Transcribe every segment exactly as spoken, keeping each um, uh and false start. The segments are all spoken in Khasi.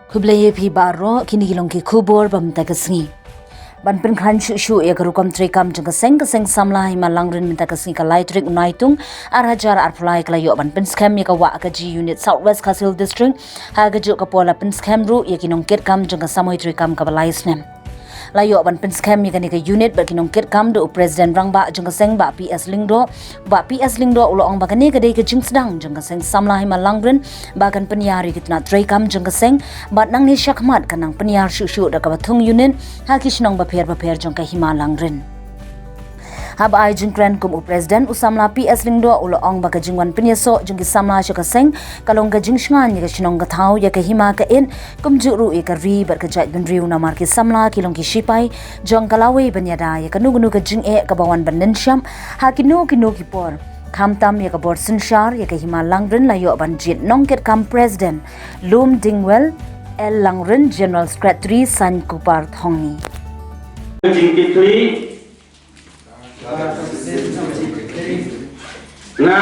Khublei ïa phi baroh, kine ki long ki khubor ba mynta ka sngi. Ban pynkhlaiñ shuh shuh ïa ka rukom treikam jong ka seng, ka seng samla Hima Langrin mynta ka sngi ka lai tarik u Naitung, ar hajar arphew lai ka la ïoh ban pynskhem ïa ka Wahkaji Unit South West Khasi Hills District, ha kajuh ka por la pynskhem ruh ïa ki nongkitkam jong ka samoi treikam kaba lai snem. La ïoh ban pynskhem ïa kane ka unit bad ki nongkitkam da u President Rangbah jong ka seng Bah P S Lyngdoh. Bah P S Lyngdoh u la ong ba kane ka dei ka jingsdang jong ka seng samla Hima Langrin ba kan pynïar ïa ki tnat treikam jong ka seng bad nangne shakhmat kan nang pynïar shuh shuh da kaba thung unit ha ki shnong bapher bapher jong ka Hima Langrin. Haba ai jingkren kum u President, u samla P S Lyngdoh u la ong ba ka jingwan pynïasoh jong ki samla sha ka seng ka long ka jingshngaiñ ïa ka shnong ka thaw, ïa ka hima ka ïit, kumjuh ruh ïa ka ri bad ka jaitbynriew, namar ki samla ki long ki shipai jong ka lawei ban ïada ïa kano kano ka jingeh kaba wan ban lynshop ha kino kino ki por. Khamtam ïa ka bor synshar ïa ka Hima Langrin la ïoh ban jied nongkitkam President Lum Dingwell L Langrin, General Secretary Sainkupar Thongni. Jingkitkhlieh. Nga,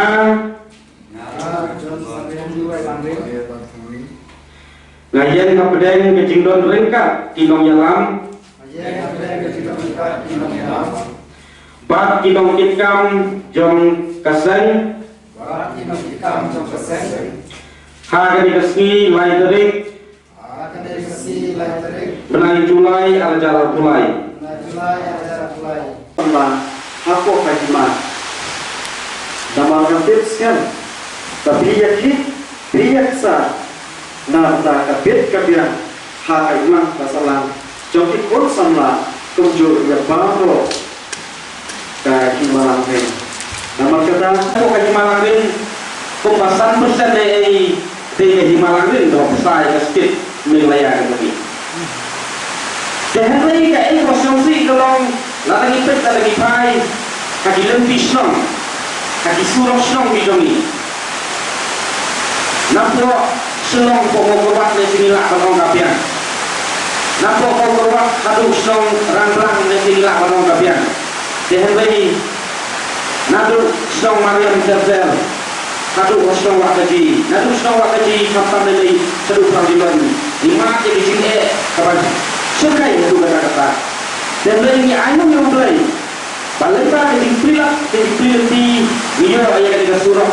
nga ïeng hapdeng ka jingdon ryngkat ki nongïalam bad ki nongkitkam jong ka seng ha kane ka sngi lai tarik bnai July ar hajar arphew lai. Pynban hapoh ka hima. Namar nga tip skhem ba phi ïakhih, phi ïaksa na bynta ka bit ka biang ha ka imlang ka sahlang jong ki khun samla kumjuh ïa baroh ka Hima Langrin. Namar kata, hapoh ka Hima Langrin, kumba san percent dei, dei ka Hima Langrin, kaba pynshai ka state Meghalaya ka jong ngi. Te hynrei kaei kaba sngewsih ka long, lada ngi peit, lada ngi phai ha ki lynti shnong, ha ki surok shnong ki jong ngi. Napoh Shillong hapoh Mawkyrwat lehse ngi lah ban ong ka biang. Napoh Mawkyrwat haduh shnong Rangblang lehse ngi lah ban ong ka biang. Te hynrei naduh shnong Mariam Terter haduh shnong Wahkaji, naduh shnong Wahkaji khamtam lei lei shaduh Pharjulon, ngi mad ïa ka jingeh kaba shyrkhei haduh katta katta. Te hynrei ngi ainguh ïa U Blei ba lem bad ka jingplie lap, ka jingplie lynti, ngi ïoh ïa kane ka surok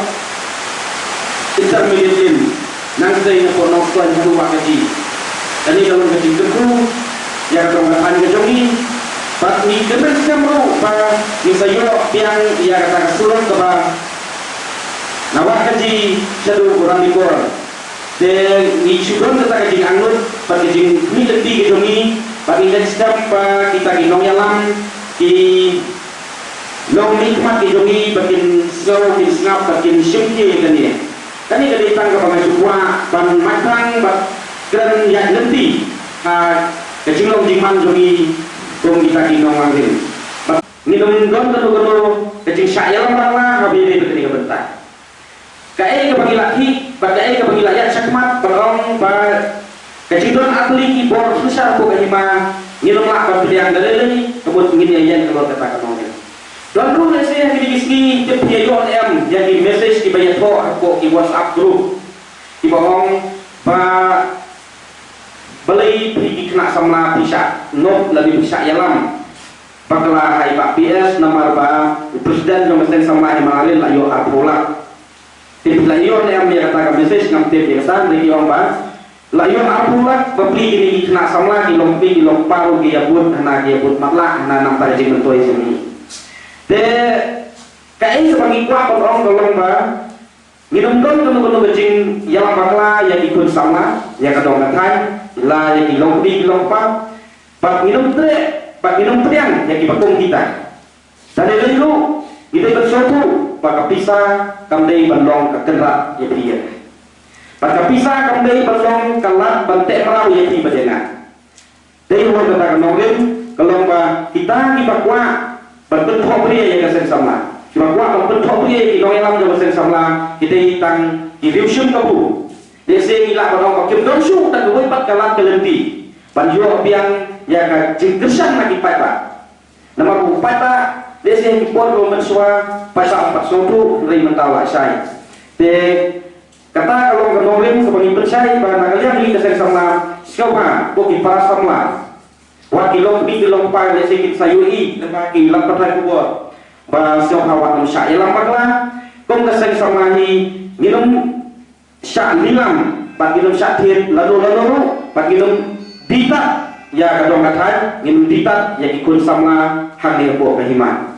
intermediate lane, nangtei napoh Nongstoiñ haduh Wahkaji. Kane ka long ka jingkyrkhu ïa ka dong ka thaiñ ka jong ngi. Bad ngi kyrmen skhem ruh ba ngin sa ïoh biang ïa kata ka surok kaba na Wahkaji shaduh u Ranikor. Te ngi shu don kata ka jingangnud bad ka jingmih lynti ka jong ngi, bad ngi ngeit skhem ba kita ki nongïalam, ki nongmihkhmat ki jong ngi ba kin sngew, kin sngap, ba kin shim khie ïa kane. Kane ka dei tang kaba nga shu kwah ban mad tang bad kren ïaid lynti ha ka jinglong jingman jong ngi kum kita ki nong Langrin. Bad ngin ym don kano kano ka jingshah ïalam bakla haba ïadei bad kane ka bynta. Kaei kaba ngi la khih bad kaei kaba ngi la ïaid shakhmat, ba ong ba ka jingdon ar tylli ki bor synshar hapoh ka hima, ngin ym lah ban pdiang da lei lei, ka mut ngin ïa ïeng halor kata ka nongrim. Don ruh lehse ha kine ki sngi, tip phi ïa ïoh ne em ïa ki message kiba ïathoh hapoh ki WhatsApp group, kiba ong ba balei phi ki khynnah samla phi shah nop lane phi shah ïalam bakla ha i Bah P S, namar ba u president jong ka seng samla Hima Langrin la ïoh arphew lak. Te phi la ïoh ne em ïa kata ka message? Ngam tip ïa kata, hynrei ki ong ba la ïoh arphew lak, bapli kine ki khynnah samla ki long kmie ki long kpa ruh ki ïa bud hana, ki ïa bud matlah hana namar ka jingmyntoi jong ngi. Te kaei kaba ngi kwah ban ong ka long ba ngin ym don kano kano ka jingïalam bakla ïa ki khun samla, ïa ka dong ka thaiñ, la ïa ki long kmie ki long kpa. Bad ngin ym treh, bad ngin ym pdiang ïa kiba kum kita. Te lei lei ruh ngi dei ban sngewthuh ba ka pisa kam dei ban long ka kynrad ïa phi ïa nga. Bad ka pisa kam dei ban long ka lad ban teh mraw ïa phi bad ïa nga. Dei halor kata ka nongrim ka long ba kita kiba kwah ban pynthohbria ïa ka seng samla, kiba kwah ban pynthohbria ïa ki nongïalam jong ka seng samla, ki dei tang ki riewshim kabu. Lehse ngi lah ban ong ba kim don shuh tang kawei pat ka lad ka lynti ban ïoh biang ïa ka jingkyrshan na ki paidbah. Namar u paidbah lehse ha ki por kiba mynshuwa paidbah um pat sngewthuh, hynrei mynta la shai. Te kata ka long ka nongrim kaba ngi pynshai ba na ka liang jong ngi ka seng samla, Sngewbha ko ki para samla, wat ki long kmie ki long kpa, lehse kin sa ïohi lyngba ki lad pathai khubor ba sngewbha wat nym shah ïalam bakla. Kum ka seng samla hi ngin nym shah lilam bad ngin nym shah thied lano lano ruh, bad ngin nym dih tad ïa ka dong ka thaiñ, ngin nym dih tad ïa ki khun samla hangne hapoh ka hima.